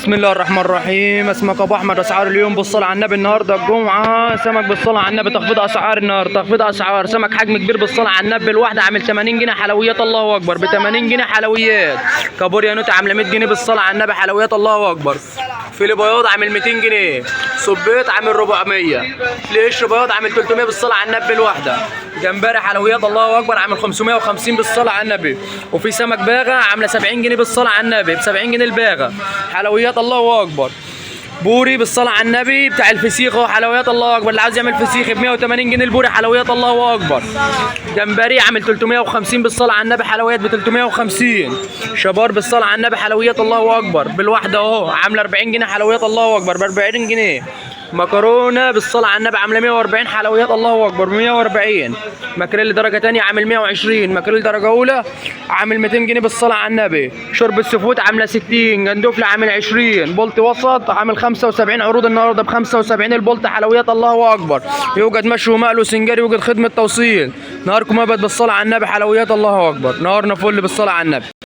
بسم الله الرحمن الرحيم. اسمك ابو احمد. اسعار اليوم بالصلاة على النبي. النهارده الجمعة، سمك بالصلاة على النبي، تخفيض اسعار النهارده، تخفيض اسعار. سمك حجم كبير بالصلاة على النبي، الواحدة عامل 80 جنيه حلويات، الله اكبر، ب 80 جنيه حلويات. كابوريا نوت عامله 100 جنيه بالصلاة على النبي، حلويات، الله اكبر. فيلي بياض عامل 200 جنيه، صبيط عامل 400، ليش بياض عامل 300 بالصلاة على النبي الواحدة. جمبري حلويات الله اكبر عامل 550 بالصلاة على النبي. وفي سمك باغه عامله 70 جنيه بالصلاة على النبي، ب 70 جنيه الباغه، حلويات، الله اكبر. بوري بالصلاة على النبي بتاع الفسيخ اهو، حلويات، الله اكبر. اللي عاوز يعمل فسيخ ب 180 جنيه البوري، حلويات، الله اكبر. جمبري عامل 350 بالصلاة على النبي، حلويات ب 350. شبار بالصلاة على النبي، حلويات، الله اكبر، بالواحده اهو عامله 40 جنيه، حلويات، الله اكبر، ب 40 جنيه. مكرونه بالصلاة على النبي عامله 140، حلويات، الله اكبر، ب 140. ماكريل درجه ثانية عامل 120، ماكريل درجه اولى عامل 200 جنيه بالصلاة على النبي. شوربة seafood عامله 60، جندوفلي عامل 20، بولت وسط عامل 75. عروض النهارده ب 75 البولت، حلويات، الله اكبر. يوجد مشوي ومقلي وسنجاري، يوجد خدمة توصيل. نهاركم ابد بالصلاة على النبي، حلويات، الله اكبر. نهارنا فل بالصلاة على النبي.